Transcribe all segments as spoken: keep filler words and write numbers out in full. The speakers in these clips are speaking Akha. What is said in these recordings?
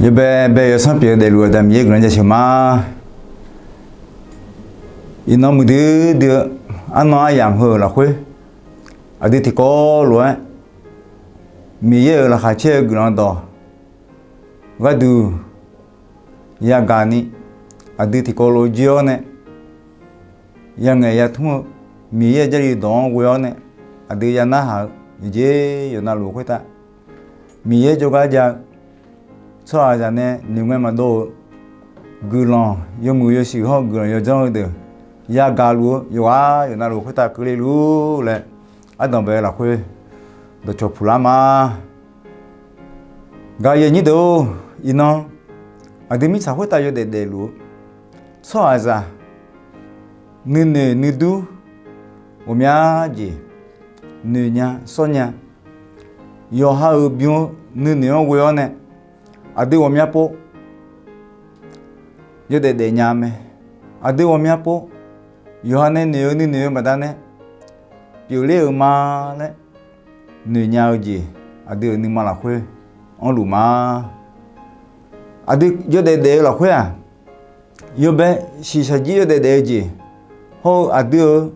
Yawbae bae yawsanr pyeuf-eu daefluf-eu Aqda Miqyaer guiqlanq jaceuq ma. Iqnan muiqdui dui-eu arnan aryamq heu-euq lafkhoer, aqdui tiqkawv lof-aer Miqyaer-euq laqkhaq caer-eu guiqlanq dawq gharduq yagaq ni, aqdui tiqkawv lof-aer jir-awr nae yangaeq yatmr-eu Miqyaer-euq Jarlif dawq-anr ghoe-awr nae, aqdui yanarhaq-eu yawqjeq yawqnavluf khoertav Miqyaer jawrgar jav-eu tsawrhaqzaq nae noeqngae maqdov-euq guiqlanq yawmuiq yawshuif hawr-eu guiqlanq yawdzanr-eu deuq yagaq luf-eu yawqghaq yawqnavluf khoertav keuvle luf laer ardanq bae lafkhoer dawqcawq puqlar ma. Gaqyawf nyir deuq-or, iqnan aqdui mirtsaq khoertav yawdaef daefluf-eu tsawrhaqzaq nuinoeq nuidur ghawqmya jeq noeqnya sawrnya, yawqha-euq bym-eu nuinoeq-anr ghoe-awr nae aqdui ghawqmya pov yawdaef daefnya mae. Aqdui ghawqmya pov yawqha nae noeq-eu nuinoeq-eu baqdanae pyeufler-euq ma laer noeqnya-eu jeq aqdui-euq nuima lafkhoer anrluf ma. Aqdui yawdaef daef-eu lafkhoer-aq, yawbae shiqshaq jir yawdaef daef-eu jeq hawr-eu aqdui-euq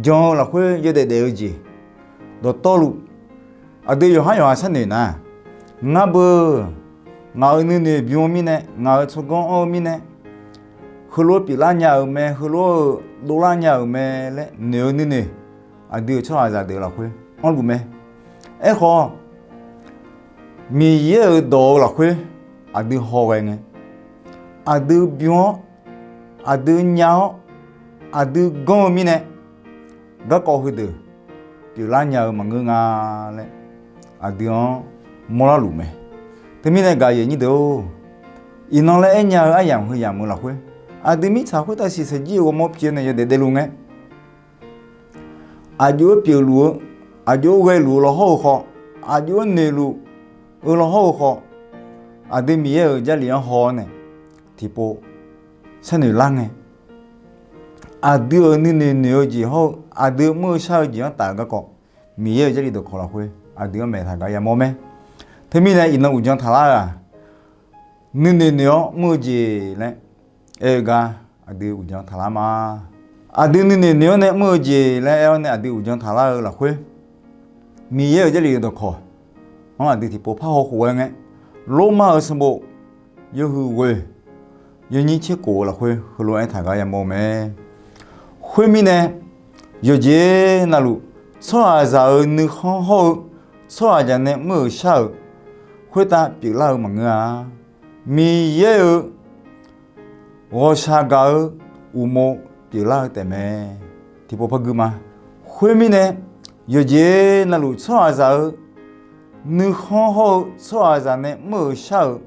jan-eu lafkhoer yawdaef daef-eu jeq dawqtawvluf, aqdui yawqhar yawqha sharnoeq nar, ngar beu ngaq-euq nuinoeq bym-eu mirnae, ngaq-euq tsawrganr anr-eu mirnae, heulof-aer pyeuflar nya-euq mae, heulof-eu dovlar nya-euq mae laer noeq-eu nuinoeq aqdui-euq tsawrhaqzaq deuq lafkhoer anrluf mae. Aerkhawf, Miqyaer-euq dawq-eu lafkhoer aqdui hawghae ngae, aqdui bym-awr, aqdui nya-awr, aqdui ganr-eu mirnae, garkawv heudeuq pyeuflar nya-eu maqngeur nga laer aqdui-anr mawrlar luf mae. Teumirnae gaqyawf nyir deuq-or, iqnan laer aernya-eu aryamq heu yamq-eu lafkhoer, aqdui mirtsaq khoertav shiqshaq jir-eu ghawrmawr pyeuf nae yawdaef daefluf ngae, aqjox-aer pyeufluf-eu, aqjox-aer ghaeluf-eu lawhawr-eu khawf, aqjox-aer noeqluf-eu lawhawr-eu khawf, aqdui Miqyaer-euq Jarlif-anr haw-awr nae tiqpov sharnoeq lar ngae, aqdui-euq nuinoeq noeq-eu jeq hawr-eu aqdui mr-eu shar-eu jeq-anr taf-eu garkawv, Miqyaer-euq Jarlif dawqkawq lafkhoer aqdui-anr maeqtaq gar yamawr mae. Teumirnae iqnan uqdzan taqlar-eu-aq, nuinoeq noeq-awr mr-eu jeq laer aer-eu gar aqdui uqdzan taqlar ma. Aqdui nuinoeq noeq-awr nae mr-eu jeq laer aer-awr nae aqdui uqdzan taqlar-eu lafkhoer, Miqyaer-euq Jarlif-eu dawqkawq-anr aqdui tiqpov parhaw khof-aer ngae, Lormav-euq sanqbof yawhuiq ghoeq yawnyir tser khof-eu lafkhoer heulof-aer taq gar yamawr-eu mae. Khoermirnae, yawqjeq navluf tsawrhaqzaq-euq nuikhanr hawr-eu tsawrhaqzaq nae mr-euq shar-euq khoertav pyeuflar-eu maqngeur-a. Miqyaer-euq ghawqshaq gaq-eu uqmov pyeuflar-eu taefmae. Tiqpov par gui ma. Khoermirnae, yawqjeq navluf tsawrhaqzaq-euq nuikhanr hawr-eu tsawrhaqzaq nae mr-euq shar-euq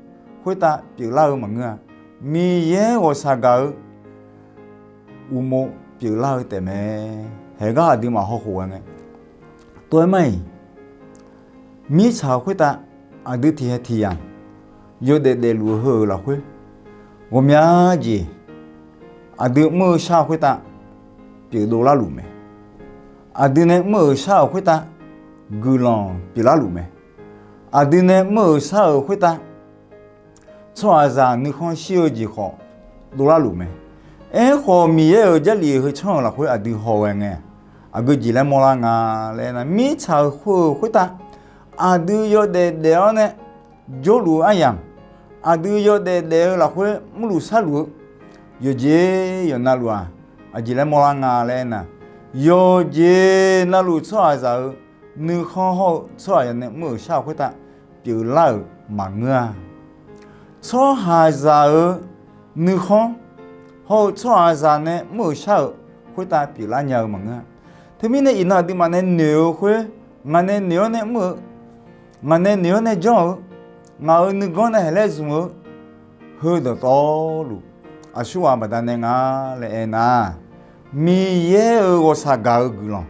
khoertav pyeuflar-eu maqngeur-a. Miqyaer ghawqshaq gaq-eu uqmov pyeuflar-eu taefmae. Haeqgar aqduimaf hawkhof-aer ngae, tov-aer mar-iq, mirtsaq khoertav aqdui tiqhae tiqyamq yawdaef daefluf-eu heu-euq lafkhoer, ghawqmya jeq aqdui mr-eu shar-eu khoertav pyeufdov larluf mae. Aqdui nae mr-euq shar-euq khoertav guiqlanq pyeuflarluf mae. Aqdui nae mr-euq shar-euq khoertav tsawrhaqzaq nuikhanr shir-eu jeq khawf dovlarluf mae. Aerkhawf, Miqyaer-euq Jarlif heu tsanr-euq lafkhoer aqdui hawghae ngae, aqgeu jeq laer mawrlar nga laer nar, mirtsaq-euq khoer-euq khoertav aqdui yawdaef daef-awr nae jawrluf-eu aryamq, aqdui yawdaef daef-eu lafkhoer mrluf sharluf-eu yawqjeq yawqnavluf-aq, aqjeq laer mawrlar nga laer nar, yawqjeq navluf tsawrhaqzaq-euq nuikhanr hawr-eu tsawrhaqzaq nae mr-euq shar-euq khoertav pyeuflar-euq maqngeur-a. Tsawrhaqzaq-euq nuikhanr hawr-eu tsawrhaqzaq nae mr-euq shar-euq khoertav pyeuflar nya-eu maqngeur-a. Teumirnae iqnan aqduimaf nae noeq-eu khoer, ngaq nae noeq-awr nae mr-eu, ngaq nae noeq-awr nae janr-eu, ngaq-euq nuiganr nae haeq laer zmq-eu, heu dawqtawvluf aqsurghaq baqdanae nga laer aernar, Miqyaer-euq ghawqshaq gaq-eu guiqlanq,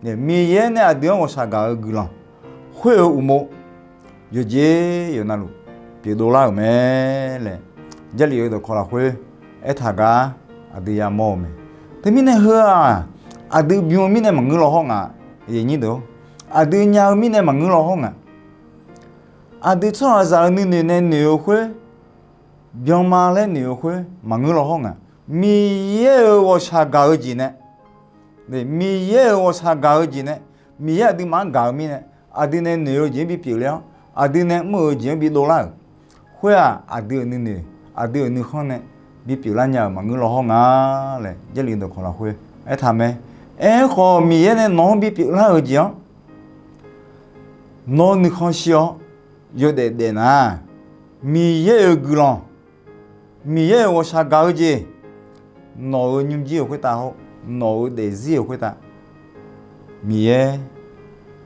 Miqyaer nae aqdui-anr ghawqshaq gaq-eu guiqlanq, khoer-euq uqmov yawqjeq yawqnavluf pyeufdov lar-euq mae laer, Jarlif-eu dawqkawq lafkhoer aertaq gar aqdui yamawr-eu mae. Teumirnae heu-aq, aqdui bym-eu mirnae maqngeur law hawr nga, aqyuif aqnyir deuq-or, aqdui nya-eu mirnae maqngeur law hawr nga. Aqdui tsawrhaqzaq-euq nuinoeq nae noeq-eu khoer, byanma laer noeq-eu khoer maqngeur law hawr nga. Miqyaer-euq ghawqshaq gaq-eu jeq nae, Miqyaer-euq ghawqshaq gaq-eu jeq nae, Miqyaer aqduimaf-anr gaq-eu mirnae, aqdui nae noeq-eu jeq-anr bipyeuf ler-awr, aqdui nae mr-eu jeq-anr bidov lar-euq khoer-aq, aqdui-euq nuinoeq, aqdui-euq nuikhanr nae bipyeuf lar nya-euq maqngeur law hawr nga laer Jarlif dawqkawq lafkhoer aertaq mae. Aerkhawf, Miqyaer nae nawq-anr bipyeuf lar-euq jeq-anr nawr nuikhanr shir-awr yawdaef daef nar, Miqyaer-euq guiqlanq, Miqyaer-euq ghawqshaq gaq-eu jeq, nawq-euq nymrjir-euq khoertav hawr, nawq-euq daefzir-euq khoertav Miqyaer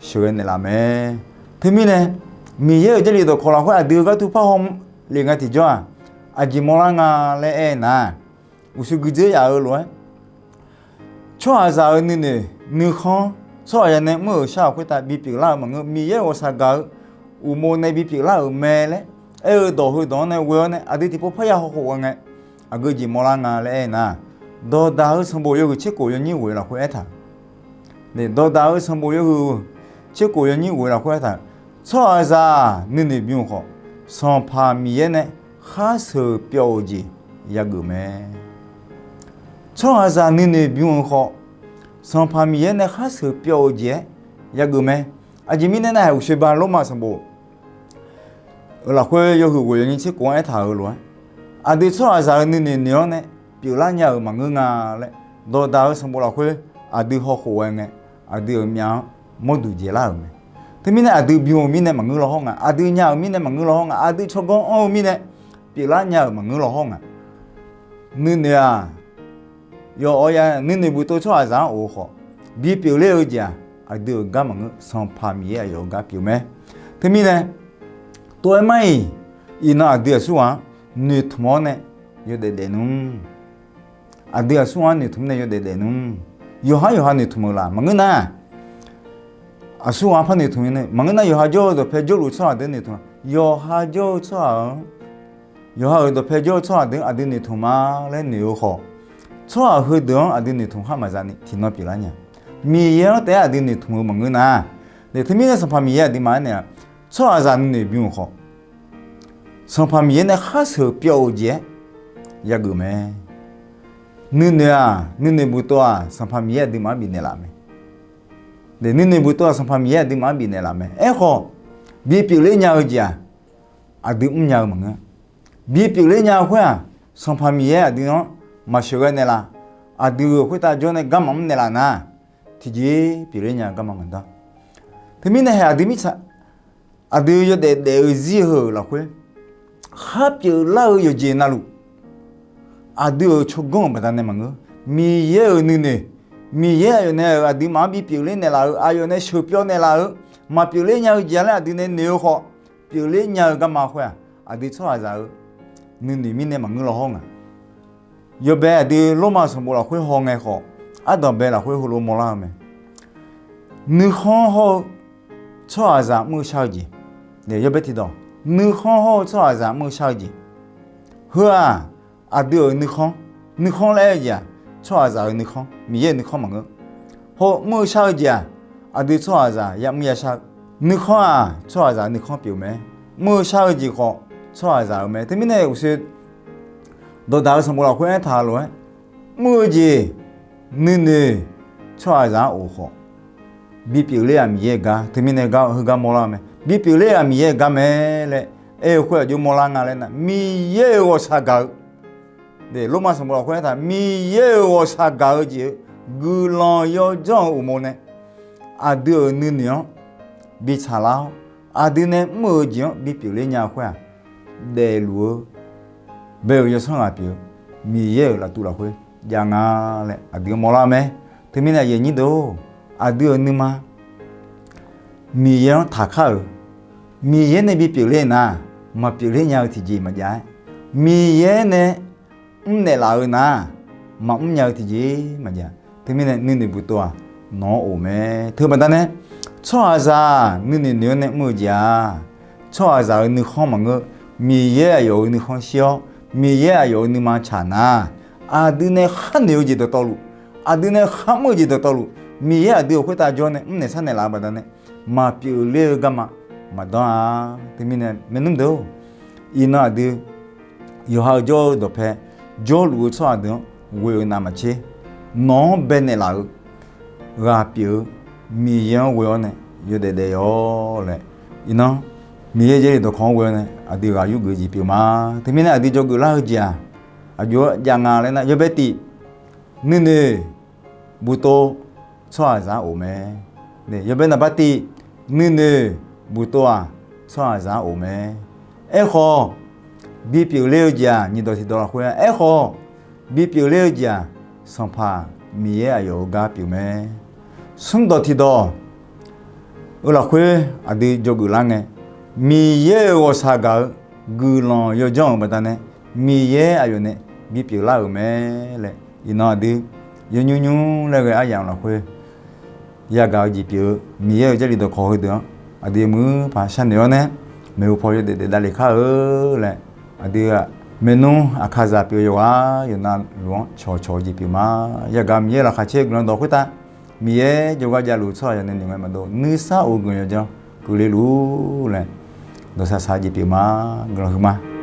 sheuqghae naeqlaf mae. Teumirnae, Miqyaer-euq Jarlif dawqkawq lafkhoer aqdui-eu gharduq parhaw lef nga tiqjawr-aq, aqjeq mawrlar nga laer aernar, uqshoe guidzer yaf-eu lof-aer, tsawrhaqzaq-euq nuinoeq nuikhanr, tsawrhaqzaq nae mr-euq shar-euq khoertav bipyeuf lar-euq maqngeur. Miqyaer-euq ghawqshaq gaq-eu uqmov nae bipyeuf lar-euq mae laer aer-eu dawq heudawq-anr nae ghoe-awr nae aqdui tiqpov parya hawkhof ghae ngae, aqgeu jeq mawrlar nga laer aernar, Dawqdaq-eu sanqbof yawhuiq tserkof yawnyir ghoeq lafkhoer aertaq Dawqdaq-eu sanqbof yawhuiq tserkof yawnyir ghoeq lafkhoer aertaq, tsawrhaqzaq nuinoeq bym-euq khawf, Sanqpaq Miqyaer nae khar sheuq pyawv-euq jeq yageuf mae. Tsawrhaqzaq nuinoeq bym-euq khawf, Sanqpaq Miqyaer nae khar sheuq pyawv-euq jeq-aer yageuf mae. Aqjeq mirnae nar-aq, uqshoe ba Lormav sanqbof lafkhoer yawhuiq ghoeq yawnyir tserkof-anr aertaq-euq lof-aer, aqdui tsawrhaqzaq-euq nuinoeq noeq-awr nae pyeuflar nya-euq maqngeur nga laer, Dawqdaq-eu sanqbof lafkhoer aqdui hawkhof ghae ngae, aqdui-euq myav-anr mawrduq dzaeqlar-euq mae. Teumirnae aqdui bym-euq mirnae maqngeur law hawr nga, aqdui nya-euq mirnae maqngeur law hawr nga, aqdui tsawrganr anr-eu mirnae pyeuflar nya-euq maqngeur law hawr nga. Nuinoeq-aq, yawf-awr ya nuinoeq buftov tsawrhaqzaq-anr of-eu khawf, bipyeuf ler-eu jeq-aq, aqdui-euq gar maqngeur, Sanqpaq Miqyaer aqyawf-euq gar pyeuf mae. Teumirnae, tov-aer mar-iq, iqnan aqdui aqsurghaq-anr noeqtmq-awr nae yawdaef daef nmr. Aqdui aqsurghaq-anr noeqtmq nae yawdaef daef nmr. Yawqhar yawqha noeqtmq-euq laf maqngeur nar, aqsurghaq-anr par noeqtmq-eu nae maqngeur nar, yawqha jawr-eu dawqpae jawrluf tsawrhaq deuq noeqtmq-a. Yawqha jawr-eu tsawrhaq-anr, yawqha-euq dawqpae jawr-eu tsawrhaq deuq aqdui noeqtmq ma laer noeq-eu khawf, tsawrhaq heudeuq-anr aqdui noeqtmq khar maqza ni tiqnan pyeuflar nya. Miqyaer-anr taef-aer aqdui noeqtmq-eu maqngeur nar, teumirnae Sanqpaq Miqyaer aqduimaf aernaeq-a, tsawrhaqzaq nuinoeq bym-euq khawf, Sanqpaq Miqyaer nae khar sheuq pyawv-euq jeq-aer yageuf mae. Nuinoeq-aq, nuinoeq buftov-aq, Sanqpaq Miqyaer aqduimaf-anr bifnaeq laf mae. Nuinoeq buftov-aq, Sanqpaq Miqyaer aqduimaf-anr bifnaeq laf mae. Aerkhawf, bipyeuf ler nya-eu jeq-aq, aqdui mrnya-eu maqngeur. Bipyeuf ler nya-eu khoer-aq, Sanqpaq Miqyaer aqdui-anr maqsheuqghae naeqlaf, aqdui-euq khoertav jawr nae garma mrnaeq laf nar, tiqjeq pyeufler nya-eu garma maqdar. Teumirnae haeq aqdui mirtsaq, aqdui yawdaef daef-eu zir heu-euq lafkhoer, khar pyeuflar-eu yawqjeq navluf, aqdui-euq tsawrganr-euq baqdanae maqngeur. Miqyaer-euq nuinoeq, Miqyaer aqyawf nae-euq aqduimaf-anr bipyeuf ler naeqlaf-eu, aqyawf nae sheuqpyawv naeqlaf-eu, maqpyeuf ler nya-eu jeq-a laer aqdui nae noeq-eu khawf, pyeufler nya-eu garma khoer-aq, aqdui tsawrhaqzaq-eu nuinoeq mirnae maqngeur law hawr nga. Yawbae aqdui Lormav sanqbof lafkhoer haw ngae khawf, ardanqbae lafkhoer heulof mawrlar-eu mae. Nuikhanr hawr-eu tsawrhaqzaq mr-eu shar-eu jeq. Yawbae tiqdawq, nuikhanr hawr-eu tsawrhaqzaq mr-eu shar-eu jeq. Heu-aq, aqdui-euq nuikhanr, nuikhanr laer aer-eu jeq-aq, tsawrhaqzaq-euq nuikhanr, Miqyaer-euq nuikhanr maqngeur. Hawr mr-eu shar-eu jeq-aq, aqdui tsawrhaqzaq yamr yashar-eu nuikhanr-aq, tsawrhaqzaq nuikhanr pyeuf mae. Mr-eu shar-eu jeq khawf, tsawrhaqzaq-euq mae. Teumirnae uqshoe dawqdaq-eu sanqbof lafkhoer aertaq-eu lof-aer, mr-eu jeq nuinoeq tsawrhaqzaq-anr of khawf, bipyeuf ler-aq Miqyaer-euq gar, teumirnae gar heugar mawrlar-eu mae. Bipyeuf ler-aq Miqyaer-euq gar mae laer aer-eu khoer aqjox mawrlar nga laer nar, Miqyaer-euq ghawqshaq gaq-eu, Lormav sanqbof lafkhoer aertaq, Miqyaer-euq ghawqshaq gaq-eu jeq-eu guiqlanq yawdzanr-euq uqmov nae aqdui-euq nuinoeq-anr bitsaq lar-awr, aqdui nae mr-eu jeq-anr bipyeuf ler nya-eu khoer-aq, daefluf-eu bae-euq yawsanr ghaq pyeuf-eu Miqyaer-euq laftuv lafkhoer jav nga laer aqdui-anr mawrlar-eu mae. Teumirnae aqyuif aqnyir deuq-or, aqdui-euq nuima Miqyaer-anr taqkar-euq, Miqyaer nae bipyeuf ler nar, maqpyeuf ler nya-eu tiqjeq maqjav-aer, Miqyaer nae mrnaeq laf-eu nar, maqmr nya-eu tiqjeq maqjav. Teumirnae nuinoeq buftov-aq, nawq-anr of mae. Teubaqda nae, tsawrhaqzaq nuinoeq noeq-awr nae mr-eu jeq-aq, tsawrhaqzaq-euq nuikhanr maqngeur. Miqyaer aqyawf-euq nuikhanr shir-awr, Miqyaer aqyawf-euq nuima tsaq nar, aqdui nae khar noeq-eu jeq dawqtawvluf, aqdui nae khar mr-eu jeq dawqtawvluf, Miqyaer aqdui-euq khoertav jawr nae mrnaeq sharnaeq laf-eu baqdanae, maqpyeuf ler-eu garma maqdanr-a. Teumirnae maernmr deuq-or, iqnan aqdui yawqha-euq jawr-eu dawqpae jawrluf-eu tsawrhaq deuq-anr ghoe-eu navmaqtser, nawq-anr baenaeq laf-eu ghaq pyeuf-eu Miqyaer-anr ghoe-awr nae yawdaef daef-awq laer, iqnan Miqyaer Jarlif dawqkawq-anr ghoe-awr nae aqdui ghaq yurgeuf jeq pyeuf ma. Teumirnae aqdui dzawgeuf lar-eu jeq-aq, aqjox-aer jav nga laer nar, yawbae tif nuinoeq buqtov tsawrhaqzaq-anr of mae. Yawbae naqbar tif nuinoeq buqtov-aq, tsawrhaqzaq-anr of mae. Aerkhawf, bipyeuf ler-eu jeq-aq, nyiqdawq tiqdawq lafkhoer-a. Aerkhawf, bipyeuf ler-eu jeq-aq, Sanqpaq Miqyaer aqyawf-euq gar pyeuf mae. Smrdawq tiqdawq-eu lafkhoer aqdui dzawgeuf lar ngae, Miqyaer-euq ghawqshaq gaq-eu guiqlanq yawdzanr-euq baqdanae, Miqyaer aqyawf nae bipyeuf lar-euq mae laer, iqnan aqdui yawnymr nymr laer ghae aryamq lafkhoer yagaq-eu jeq pyeuf-eu Miqyaer-euq Jarlif dawqkawq heudeuq-anr aqdui muiq-eu paq sharnoeq-awr nae, maeqhu paw yawdaef daef davlef kar-eu laer, aqdui-aq, maernmr aqkaqzaq pyeuf-eu yawqghaq yawqnavluf-anr cawqcawq-eu jeq pyeuf ma. Yagaq Miqyaer laqkhaq caer-eu guiqlanq dawq khoertav, Miqyaer jawrgar javluf-eu tsawrhaq yawqnan noeq ngae maqdov nuisar of-eu guiqlanq yawdzanr keuvle luf-ur laer dawqsaq saq-eu jeq pyeuf ma. Guiqlanq huiqma.